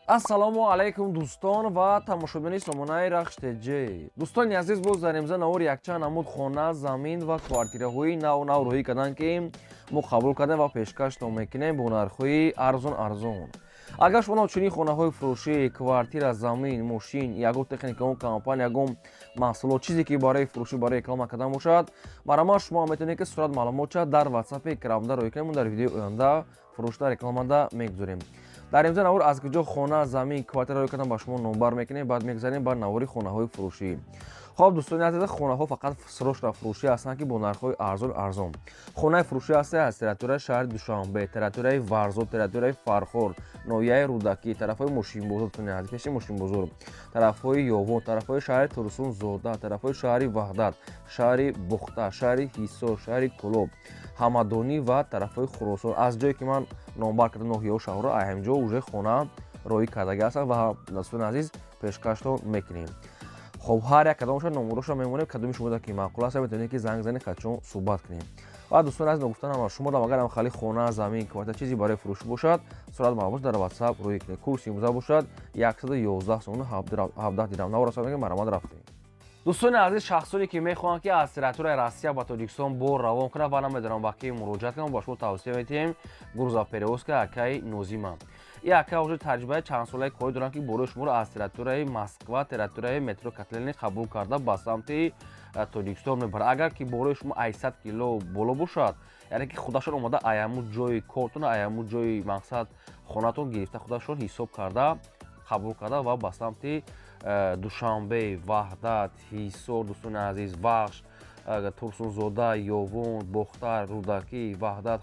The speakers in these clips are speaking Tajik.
Ассалому алайкум, дӯстон ва тамошобинони сомонаи Рахш ТЖ. Дӯстони азиз, боз дар имза навор якчанд намуд хона, замин ва квартираҳои нав нав роҳӣ карданд, ки мо қабул кардем ва пешкаштон мекунем бо нархҳои арзон арзон. Агар шумо чунин хонаҳои фурӯшӣ, квартира, замин, мошин, ягон техника, он компания, ягон маҳсулот, чизе ки барои фурӯшӣ, барои реклама кардан бошад, марҳамат, шумо метавонед, ки сурат маълумотша дар ватсапи крамда роҳӣ кунем. Дар видеои оянда фурӯшда рекламада мегузорем. Дар имза навор аз куҷо хона, замин, квартира роҳӣ кардан ба шумо номбар мекунем, баъд мегузарем ба навори хонаҳои фурӯшӣ. Хоб, дӯстони азиз, хонаҳо фақат срочно фурӯшӣ ҳастанд, ки бо нархҳои арзон арзон. Хонаи фурӯшӣ ҳаста аз территорияи шаҳри Душанбе, территорияи Варзоб, территорияи Фархор, ноҳияи Рӯдакӣ, тарафҳои Мошинбозор, дӯстони азиз, пеши Мошинбозор, тарафҳои Ёвон, тарафҳои шаҳри Турсунзода, тарафҳои шаҳри Ваҳдат, шаҳри Бухта, шаҳри Ҳисор, шаҳри Кӯлоб, Ҳамадонӣ ва тарафҳои Хуросон. Аз ҷое ки ман номбар кардам ноҳияҳо, шаҳрҳо, ҳамҷо уже хона роҳӣ кардагӣ ҳастанд ва, дӯстони азиз, пешкаштон мекунем. Хоб, ҳар як кадомаша номероша мемонем. Кадоми шумо ки маъқул аст, метавонед, ки занг занед, хачон суҳбат кунем. Ва, дӯстони азиз, ногуфтанам, шумо дам агар хали хона, замин, квартира, чизе барои фурӯшӣ бошад, сурат маълумот дар ватсап рӯй кунед. Курси имрӯза бошад 111 сомону 17 дирам. Навора мегӯем, марҳамат, рафтем. Дӯстони азиз, шахсоне ки мехоҳанд, ки аз территорияи Россия ба Тоҷикистон бор равон кунанд ва намедонам ба ки муроҷиат кунанд, ба шумо тавсия медиҳем грузоперевозка акаи Нозима. И ака уже таҷрибаи чандсолаи корӣ доранд, ки борои шуморо аз территорияи Москва, территорияи метро Котельный қабул карда, ба самти Тоҷикистон мебарад. Агар ки борои шумо 800 кило боло бошад, яъне ки худашон омада аяму ҷои кортон, аяму ҷои мақсад хонатон гирифта, худашон ҳисоб карда, қабул карда ва ба самти Душанбе, Ваҳдат, Ҳисор, дӯстони азиз, Вахш, Турсунзода, Ёвон, Бохтар, Рӯдакӣ, Ваҳдат,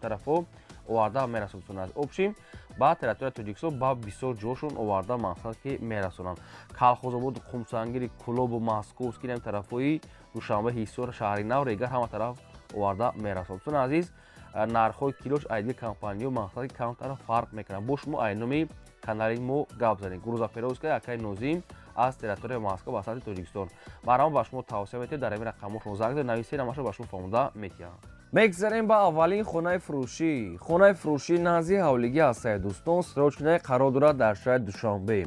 тарафҳо оварда мерасонад. Дӯстони азиз, общем, ба территорияи Тоҷикистон ба бисёр ҷошон оварда мақсад ки мерасонанд: Калхозободу, Қумсангири, Кӯлобу, Московский, ин тарафҳои Душанбе, Ҳисор, Шаҳри Нав, Регар, ҳама тараф оварда мерасонад. Дӯстони азиз, нархҳои килош айдиги компаниё мақсади камтар фарқ мекунад. Бо шумо айноми канали мо гап занед. Грузоперевозка акаи Нозим аз территорияи Москва ба самти Тоҷикистон. Марҳамат, ба шумо тавсия метиҳем, дар ҳамин рақамҳо шумо занг занед, нависед, ҳамаша ба шумо фаҳмода метиҳам. Мегзарем ба аввалин хонаи фурӯшӣ. Хонаи фурӯшӣ назди ҳавлигӣ ҳастае, дӯстон, срочная қарор дорад дар шаҳри Душанбе,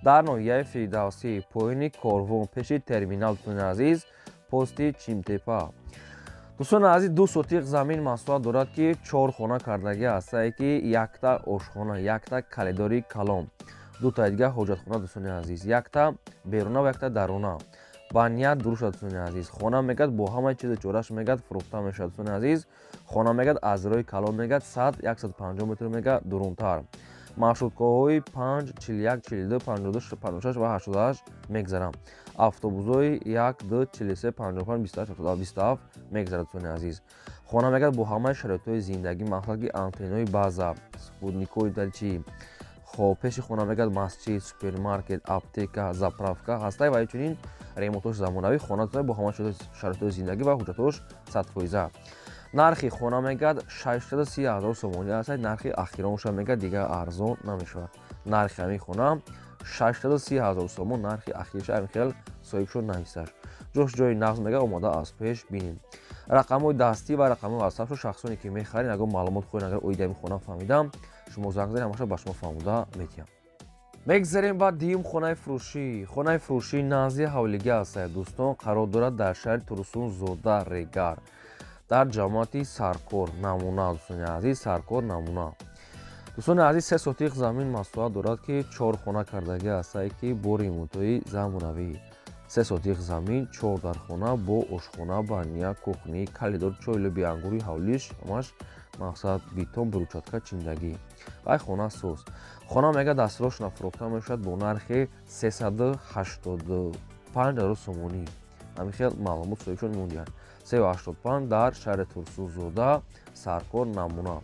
дар ноҳияи Фирдавсӣ, поёни Корвон, пеши терминал, дӯстони азиз, пости Чимтепа. Дӯстони азиз, 2 сотиқ замин масоҳат дорад, ки чор хона кардагӣ ҳастае, ки якта ошхона, якта калидори калон, дутаи дига ҳоҷатхона, дӯстони азиз, якта беруна ва якта даруна. Ба ният дуруст, дӯстони азиз. Хона мегӯяд, бо ҳамаи чизу чораш мегӯяд, фурӯхта мешавад. Дӯстони азиз, хона мегӯяд, аз роҳи калон мегӯяд, 100, 150 метр мегӯяд дурунтар. Маршруткаҳои 5, 41, 42, 52, 56 ва 88 мегзаранд. Автобусҳои 1, 2, 43, 55, 28, 27 мегзарад. Дӯстони азиз, хона мегӯяд, бо ҳамаи шароитҳои зиндагӣ, мақсад ки антеннои база, спутникҳои чи. Хоб, пеши хона мегӯяд, масҷид, супермаркет, аптека, заправка ҳастай ва инчунин ремонтош замонавӣ. Хона бо ҳамаи шароитҳои зиндагӣ ва ҳуҷҷатҳош 100%. Нархи хона мегӯяд, 630 ҳазор сомонӣ аст. Нархи ахиронша мегӯяд, дигар арзон намешавад. Нархи ҳамин хона 630 ҳазор сомон, нархи ахирша ҳамин хел соҳибшон нависаш. Ҷош ҷои нағз мегӯяд, омода аз пеш бинем. Рақамҳои дастӣ ва рақамҳои ватсапшо шахсоне ки мехаред, ягон маълумот хоҳед, агар оиди ҳамин хона фаҳмидам, шумо занг занед, ҳамаша ба шумо фаҳмода метиҳам. Мегзарем ба дуюм хонаи фурӯшӣ. Хонаи фурӯшӣ назди ҳавлигӣ ҳастад, дӯстон, қарор дорад дар шаҳри Турсунзода, Регар, дар ҷамоати Саркор Намуна. Дӯстони азиз, Саркор Намуна. Дӯстони азиз, 3 сотиқ замин масоҳат дорад, ки чор хона кардагӣ ҳастае, ки бо ремонтҳои замонавӣ. 3 сотиқ замин, чор дархона бо ошхона, баня, кухни, калидор, чойлу биангури, ҳавлиш ҳамаш мақсад бетон, брусчатка чиндагӣ. Вай хона соз. Хона мега дастрошна фурӯхта мешавад бо нархи 385 ҳазор сомонӣ. Ҳамин хел маълумот соҳибшон мондиҳанд. 385 дар шаҳри Турсунзода, Саркор Намуна.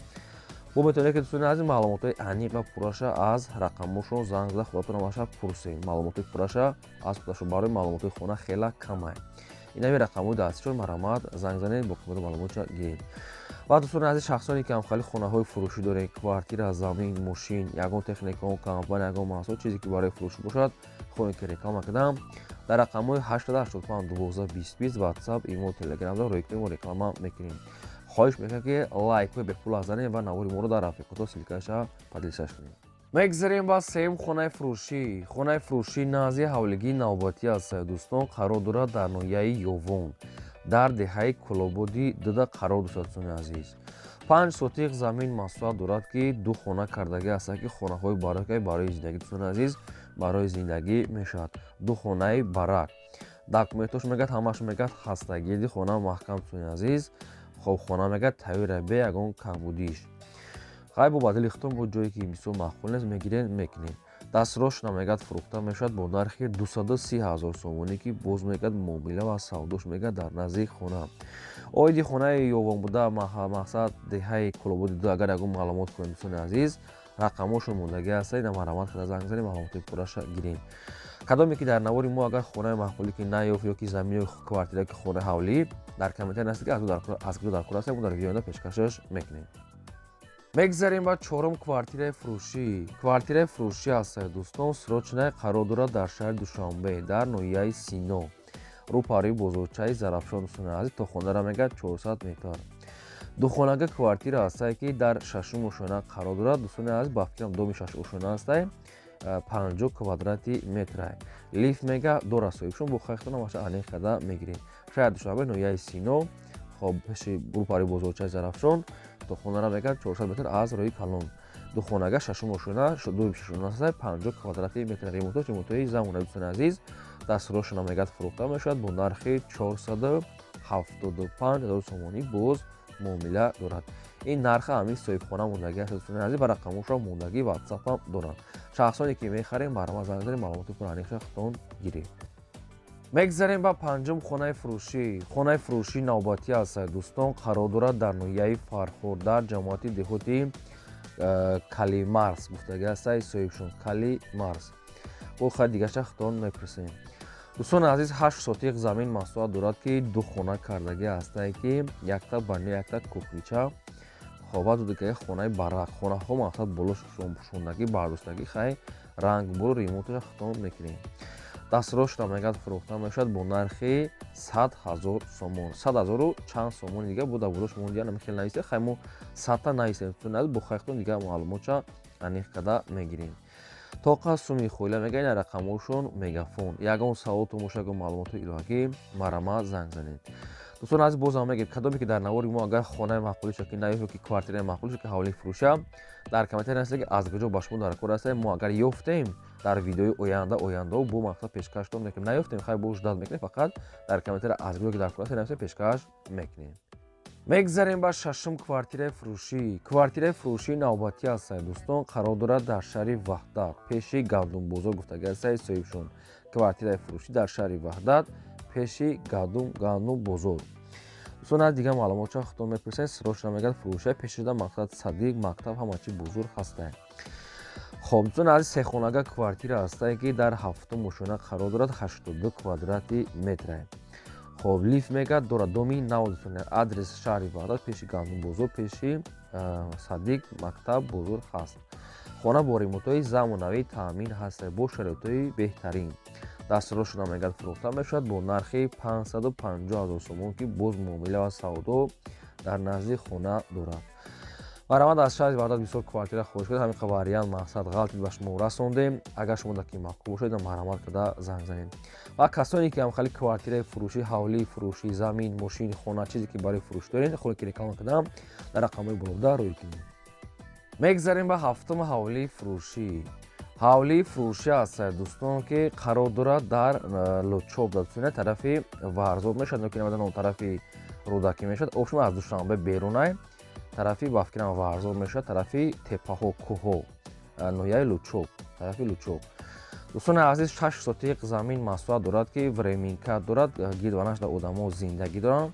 Бо метавонед, ки, дӯстони азиз, маълумотҳои аниқ ва пурраша аз рақамҳошон занг зада, худатон ҳамаша пурсед. Маълумотҳои пурраша аз худашон. Барои маълумотҳои хона хела камай. Ин ҳами рақамҳои дастишон, марҳамат, занг занед, бо қимати маълумотша гиред. Ва, дӯстони азиз, шахсоне ки ҳамхали хонаҳои фурӯшӣ доред, квартира, замин, мошин, ягон техника, компания, ягон маҳсулот, чизе ки барои фурӯшӣ бошад, хоҳем ки реклама кардам, дар рақамҳои 885 12 20 20 ватсап, имо, телеграмда рӯй кунем, мо реклама мекунем. Хоҳиш мекунам, ки лайкҳои бепул занед ва навори моро дар рафиқото ссылкаша поделиться кунед. Мегзарем ба сеюм хонаи фурӯшӣ. Хонаи фурӯшӣ назди ҳавлигии навбатӣ аст, дӯстон, қарор дорад дар ноҳияи Ёвон, дар деҳаи Кулободи дуда қарор дошт, дӯстони азиз. 5 сотиқ замин масоҳат дорад, ки ду хона кардагӣ аст, ки хонаҳои баракай барои зиндагӣ, дӯстони азиз, барои зиндагӣ мешавад. Ду хонаи барак. Документош мегӯяд, ҳамаш мегӯяд ҳастагиди хона маҳкам, дӯстони азиз. Хоб, хона мегӯяд тайёра, бе ягон камбудиш. Хай, бо бадали хитон бо ҷое ки мисол маъқул нест, мегирен, мекунем. Дастрошна мегӯяд фурӯхта мешавад бо нархи 230 ҳазор сомонӣ, ки боз мегӯяд муомила ва савдош мегӯяд дар назди хона. Оиди хонаи Ёвон буда, мақсад деҳаи Кулободи ду, агар ягон маълумот кунем, дӯстони азиз, рақамҳошон мондагӣ ҳаста, ина марҳамат карда занг занем, маълумоти пурраша гирем. Кадоме ки дар навори мо агар хонаи маъқулӣ ки наёфт ё ки замин ё квартира ки хонаи ҳавлӣ, дар комментария нависед, ки аз куҷо дар кор ҳастем, мо дар видеои оянда пешкашаш мекунем. Мегзарем ба чорум квартираи фурӯшӣ. Квартираи фурӯшӣ аст, дӯстон, срочная, қарор дорад дар шаҳри Душанбе, дар ноҳияи Сино, рӯпарӯи бозорчаи Зарафшон, дӯстони азиз. То хонара мегӯяд 400 метр. Духонага квартира ҳастае, ки дар шашум ошёна қарор дорад, дӯстони азиз. Ба фикрам, доми шаш ошёна ҳастае, 50 квадрати метрае. Лифт мега дорад соҳибшон, бо хайхтона маша аниқ карда мегирем. Шаҳри Душанбе, ноҳияи Сино, хоб, пеши рӯпарӯи бозорчаи Зарафшон, то хонара мегӯяд 400 метр аз роҳи калон. Духонага, шашум ошёна, дуи шашум ҳастае, 50 квадрати метр. Ремонтош ремонтои замона, дӯстони азиз. Дастрошона мегӯяд фурӯхта мешавад бо нархи 475 ҳазор сомонӣ, боз муомила дорад. Ин нарха ҳамин соҳибхона мондагӣ аст, дӯстони азиз, ва рақамҳошро мондагӣ ватсап ҳам доранд. Шахсоне ки мехарем, марҳамат занг занед, маълумоти пурра аниқша худтон гиред. Мегзарем ба панҷум хонаи фурӯшӣ. Хонаи фурӯшӣ навбатӣ аст, дӯстон, қарор дорад дар ноҳияи Фархор, дар ҷамоати деҳоти Калимарс гуфтагӣ аст соҳибшон, Калимарс. Бо хай дигаша худтон мепурсем. Дӯстони азиз, 8 сотиқ замин масоҳат дорад, ки ду хона кардагӣ ҳастае, ки якта банё, якта кухнича, хоб, дигаи хонаи барак. Хонаҳо мақсад боло пӯшондагӣ, бардоштагӣ, хай ранг боло ремонташа худтон мекунем. Дастрошна мегӯяд фурӯхта мешавад бо нархи 100 ҳазор сомон, 100 ҳазору чанд сомони дига бо дар болош мондия намихел нависем. Хай, мо садта нависем, бо хайхтон дига маълумотша аниқ карда мегирем. Тоқа суми хоила мега, ина рақамҳошон Мегафон. Ягон саволтон боша, ягон маълумоти иловагӣ, марҳамат занг занед. Дӯстон азиз, бозам мегӯем, кадоме ки дар навори мо агар хонаи маъқулиша ки наёфт ё ки квартираи маъқулиша ки ҳавлии фурӯша, дар комментария нависед, ки аз куҷо ба шумо дар кор ҳастем. Мо агар ёфтем, дар видеои ояндаҳо бо мақсад пешкаштон мекунем. Наёфтем, хай, бо ждать мекунем, фақат дар комментария аз куҷо ки дар кор ҳастем нависед, пешкаш мекунем. Мегзарем ба шашум квартираи фурӯшӣ. Квартираи фурӯшии навбатӣ аст, дӯстон, қарор дорад дар шаҳри Ваҳдат, пеши Гандумбозор гуфтагӣ аст соҳибшон. Квартираи фурӯшӣ дар шаҳри Ваҳдат, пеши Гандумбозор. Дӯстон, аз дигар маълумотча худтон мепурсед. Срочно мегӯяд фурӯша, пешида мақсад садик, мактаб, ҳама чи бузург ҳастанд. Хоб, дӯстон азиз, сехонага квартира ҳастае, ки дар ҳафтум ошёна қарор дорад, 82 квадрати метрае. Хоб, лифт мегӯяд дорад, доми нав, дӯстони. Адрес: шаҳри Ваҳдат, пеши Гандумбозор, пеши садик, мактаб, бозор ҳаст. Хона бо ремонтҳои замонавӣ таъмин ҳаст, бо шароитҳои беҳтарин. Дастрошона мегӯяд фурӯхта мешавад бо нархи 550 ҳазор сомон, ки боз муомила ва савдо дар назди хона дорад. Марҳамат, аз шаҳри Ваҳдат бисёр квартира хоҳиш кардед, ҳамин вариант мақсад ғалтид ба шумо расондем. Агар шумо дар ки маъқул бошед, марҳамат карда занг занед. Ва касоне ки ҳамхали квартираи фурӯшӣ, ҳавлии фурӯшӣ, замин, мошин, хона, чизе ки барои фурӯш доред, хоҳед ки реклама кардам, дар рақамҳои болода рӯй кунед. Мегзарем ба ҳафтум ҳавлии фурӯшӣ. Ҳавлии фурӯшӣ аст, дӯстон, ки қарор дорад дар Лучоб, дар тарафи Варзоб мешавад, ки намедонам, тарафи Рӯдакӣ мешавад. Общем, аз Душанбе берунай, тарафи, ба фикрам, Варзоб мешавад, тарафи теппаҳо, кӯҳҳо, ноҳияи Лучоб, тарафи Лучоб. Дӯстони азиз, 6 сотиқ замин масоҳат дорад, ки временка дорад, гирдванаш дар одамо зиндагӣ доранд.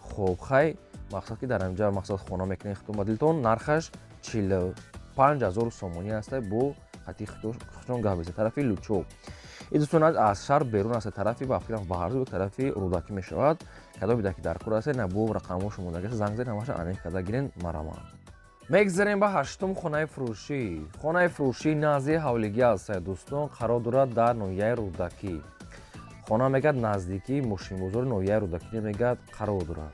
Хоб, хай, мақсад ки дар инҷа мақсад хона мекунед худтон ба дилтон. Нархаш 45 ҳазор сомонӣ аста, бо хати худтон гап безед. Тарафи Лучоб ин, дӯстон, аз шаҳр берун аст, тарафи, ба фикрам, Варзоб, тарафи Рӯдакӣ мешавад. Кадоме ки дар кор аст, на бо рақамҳо шумо занг занед, ҳамаша аниқ карда гирен, марҳамат. Мегзарем ба ҳаштум хонаи фурӯшӣ. Хонаи фурӯшӣ назди ҳавлигӣ аст, дӯстон, қарор дорад дар ноҳияи Рӯдакӣ. Хона мегӯяд наздикии мошинбозори ноҳияи Рӯдакӣ мегӯяд қарор дорад.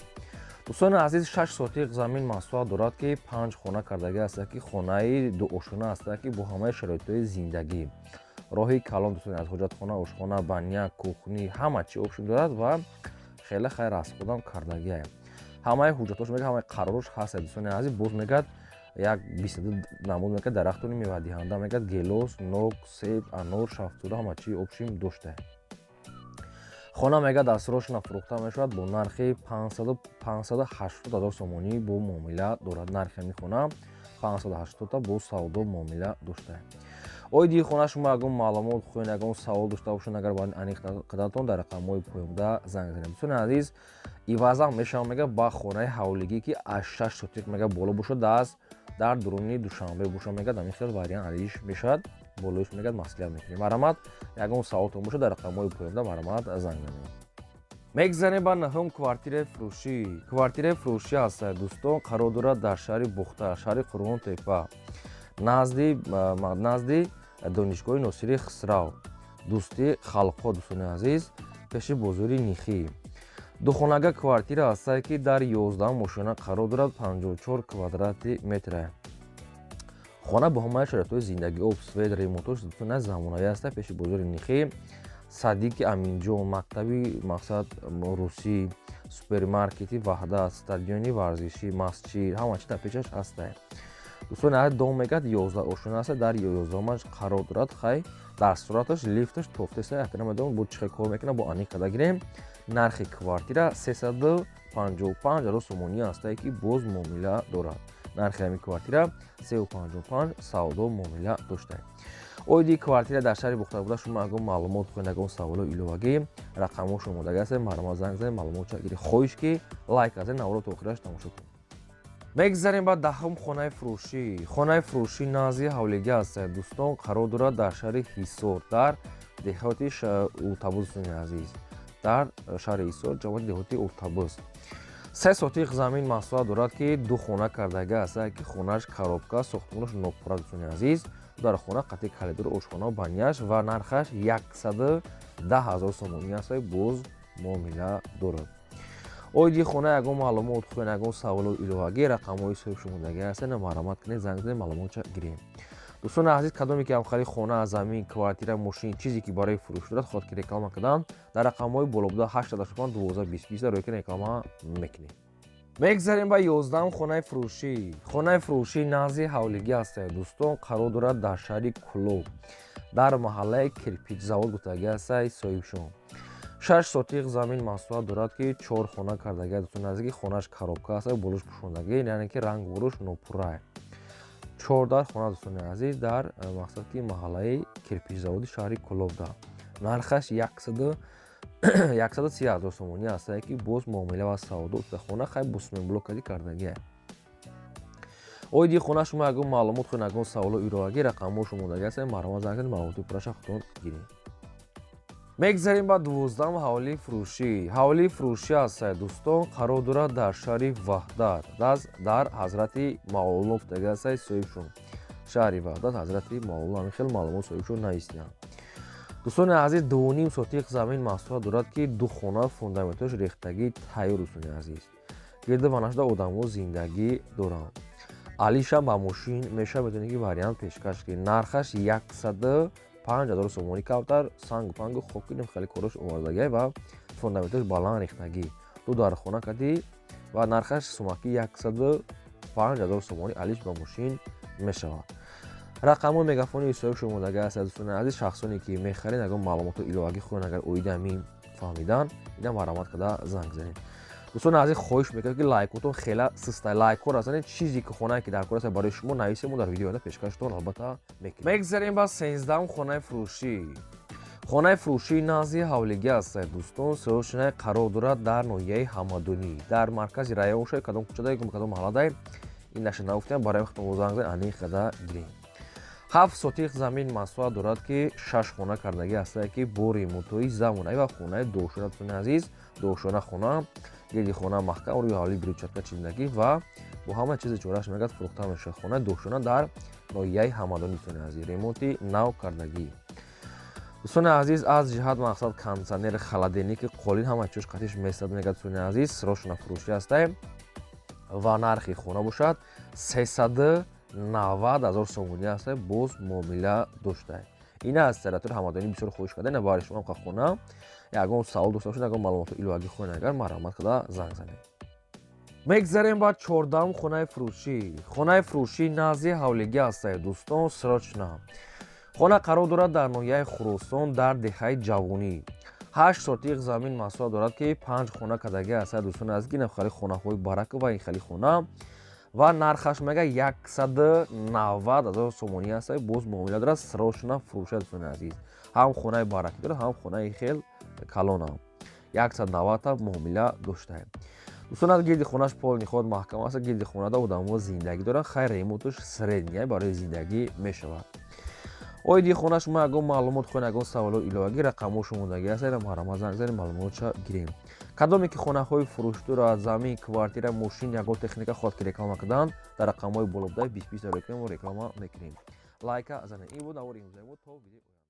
Дӯстони азиз, 6 сотиқ замин масоҳат дорад, ки 5 хона кардагӣ аст, ки хонаи дуошона аст, ки бо ҳамаи шароитҳои зиндагӣ. Роҳи калон, дӯстони аз ҳоҷатхона, ошхона, баня, кухни, ҳама чи общем дорад ва хеле хайр расходам кардагиа. Ҳамаи ҳуҷҷатош мега, ҳамаи қаророш ҳаст, дӯстони азиз. Боз мегӯяд як 22 намуд мегӯяд дарахтони мевадиҳанда, мегӯяд гелос, нок, себ, анор, шафтола, ҳама чи общем дошта. Хона мегӯяд дастрошна фурӯхта мешавад бо нархи 580 ҳазор сомонӣ бо муомила дорад. Нархи ҳамин хона 580 бо савдо муомила дошта. Оиди хона шумо ягон маълумот хоҳед, ягон савол дошта бошед, агар ба аниқ қадамтон дар рақамҳои поёнда занг занед. Дӯстони азиз, ивазам мешавад мега ба хонаи ҳавлигӣ, ки аз 6 сотиқ мега боло бошад, дар дуруни Душанбе бошад, мега дар ин хел вариант алиш мешавад, болоиш мегӯяд маслиҳат мекунем. Марҳамат, ягон саволтон бошад, дар рақамҳои поёнда марҳамат занг занед. Мегзанем ба наҳум квартираи фурӯшӣ. Квартираи фурӯшӣ ҳаст, дӯстон, қарор дорад дар шаҳри Бухта, шаҳри Қурғонтепа, назди донишгоҳи Носири Хисрав, дӯстии халқҳо, дӯстони азиз, пеши бозори Нихӣ. Духонага квартира ҳастае, ки дар 11 мошина қарор дорад, 54 квадрати метра. Хона бо ҳамаи шароитҳои зиндагӣ, об, свет, ремонтош дӯстони замонавӣ ҳаста. Пеши бозори Нихӣ, садики Аминҷон, мактаби мақсад русӣ, супермаркети Ваҳдат, стадиони варзишӣ, масҷид, ҳама чи дар пешаш ҳастае. Дӯстони азиз, дом мегӯяд 11 ошона аст, дар 11-аш қарор дорад. Хай, дар сураташ лифташ тофтеса, як намедонам бо чӣ хел кор мекунад, бо аниқ қада гирем. Нархи квартира 355 ҳазор сомонӣ ҳастае, ки боз муомила дорад. Нархи ҳамин квартира 355 савдо муомила доштае. Оиди квартира дар шаҳри Бухта буда шумо ягон маълумот хоҳед, ягон саволо иловагӣ, рақамҳошо омодагӣ ҳастед, марҳамат занг занед, маълумотша гиред. Хоҳиш ки лайк азед, наворо то охираш тамошо кунед. Мегзарем ба даҳум хонаи фурӯшӣ. Хонаи фурӯшӣ назди ҳавлигӣ аст, дӯстон, қарор дорад дар шаҳри Ҳисор, дар деҳоти Ултабуз, дӯстони азиз, дар шаҳри Ҳисор, ҷамоати деҳоти Ултабуз. 3 сотиқ замин масоҳат дорад, ки 2 хона кардагӣ аст, ки хонааш коробка, сохтмонаш нопурра, дӯстони азиз. Дар хона қатъи калидор, ошхона, баняш ва нархаш 110 ҳазор сомонӣ аст, боз муомила дорад. Оиди хона ягон маълумот хоҳед, ягон саволу иловагӣ, рақамҳои соҳибшумодагӣ ҳастед, марҳамат кунед, занг занед, маълумотша гирем. Дӯстони азиз, кадоме ки ҳамхари хона, замин, квартира, мошин, чизе ки барои фурӯш дорад, хоҳад ки реклама кунам, дар рақамҳои боло буда 885 12 20 20 рӯй ки реклама мекунем. Мегзарем ба 11 хонаи фурӯшӣ. Хонаи фурӯшӣ назди ҳавлигӣ аст, дӯстон, қарор дорад дар шаҳри Кулоб, дар маҳаллаи Кирпичзавод гуфтагӣ аст соҳибшон. 6 сотиқ замин масоҳат дорад, ки 4 хона кардагӣ, дӯстони азиз, ки хонааш коробка аст, болош пӯшондагӣ, яъне ки ранг буруш нопурра. 4 дар хона, дӯстони азиз, дар мақсад ки маҳаллаи Кирпичзаводи шаҳри Кулобда. Нархаш 130 ҳазор сомонӣ аст, ки боз муомила ва савдо. Хона хай бо сумемблокади кардагӣ. Оиди хона шумо ягон маълумот хоҳед, ягон саволу иловагӣ, рақамҳо шумодагӣ аст, марҳамат занг занед, маълумоти пурраша худтон гиред. Мегзарем ба 12 ҳавлии фурӯшӣ. Ҳавлии фурӯшӣ аст, дӯстон, қарор дорад дар шаҳри Ваҳдат, дар Ҳазрати Мавлоно гуфтагӣ аст соҳибшон. Шаҳри Ваҳдат, Ҳазрати Мавлоно, ҳамин хел маълумот соҳибшон нависидаанд. Дӯстони азиз, 2,5 сотиқ замин масоҳат дорад, ки 2 хона фундаментош рехтагӣ тайёр, дӯстони азиз. Гирди ванашуда одамо зиндагӣ доранд. Алиша ба мошин мешавад, метавонед ки вариант пешкаш кунед. Нархаш 105 ҳазор сомонӣ, кавтар, сангу пангу хоки хеле корош овардагӣ ва фундаментош баланд рехтагӣ. 2 дар хона кадӣ ва нархаш сумаки 105 ҳазор сомонӣ, алиш ба мошин мешавад. Рақамҳои мегафони соҳиб шумодагӣ аст, дӯстони азиз. Шахсоне ки мехаред, ягон маълумоту иловагӣ хоҳед, агар оиди ҳамин фаҳмидан, ина марҳамат карда занг занед. Дӯстони азиз, хоҳиш мекунам ки лайкотон хела систай, лайкҳоро занед, чизе ки хонае ки дар кор аст барои шумо нависем, мо дар видео оянда пешкаштон албатта мекунем. Мегзарем ба 13 хонаи фурӯшӣ. Хонаи фурӯшӣ назди ҳавлигӣ аст, дӯстон, соҳибшинае қарор дорад дар ноҳияи Ҳамадонӣ, дар маркази район шояд, кадом кӯчадай, кадом маҳалладай, ин наша нагуфтем, барои худтон занг занед, аниқ карда гирем. 7 сотиқ замин масоҳат дорад, ки 6 хона кардагӣ аст, ки бо ремонтҳои замонавӣ ва хонаи дошона, дӯстони азиз, дошона хона, гирди хона маҳкам, рӯи ҳавлӣ брючатка чиндагӣ ва бо ҳама чизи чорааш мегӯяд фурӯхта мешавад. Хонаи дошона дар ноҳияи Ҳамадонӣ, дӯстони азиз, ремонти нав кардагӣ. Дӯстони азиз, аз ҷиҳат мақсад кондиционер, холодильники, қолин, ҳама чиз қатиш месад, мегӯяд. Дӯстони азиз, срочно фурӯшӣ ҳастае ва нархи хона бошад 390 000 сомонӣ ҳастае, боз муомила доштае. Ина аз территорияи Ҳамадонӣ бисёр хоҳиш карда, ина барои шумо хона. Ягон савол дошта бошед, ягон маълумоти иловагӣ хоҳед, агар марҳамат карда занг занед. Мегзарем ба 14-ум хонаи фурӯшӣ. Хонаи фурӯшӣ назди ҳавлигӣ ҳастае, дӯстон, срочно. Хона қарор дорад дар ноҳияи Хуросон, дар деҳаи Ҷавонӣ. 8 сотиқ замин масоҳат дорад, ки панҷ хона кардагӣ ҳастад, дӯстони азиз, ки ин хали хонаҳои барака ва ин хали хона ва нархаш мега 190 000 сомонӣ ҳастад, боз муомила дорад, срочно фурӯша. Дӯстони азиз, ҳам хонаи баракӣ дорад, ҳам хонаи хел калонам, 190-та муомила доштаем. Дӯстон, аз гирди хонаш полный ход маҳкам аст, гирди хонада одамо зиндагӣ доранд. Хайр, ремонташ средний барои зиндагӣ мешавад. Оиди хона шумо ягон маълумот хоҳед, ягон саволо иловагӣ, рақамҳо шумодагӣ аст, марҳамат занг занед, маълумотша гирем. Кадоме ки хонаҳои фурӯш дорад, замин, квартира, мошин, ягон техника хоҳад ки реклама кунанд, дар рақамҳои боло буда 20 20 мо реклама мекунем. Лайка занед. Ин буд навори имрӯзаи мо. То видео.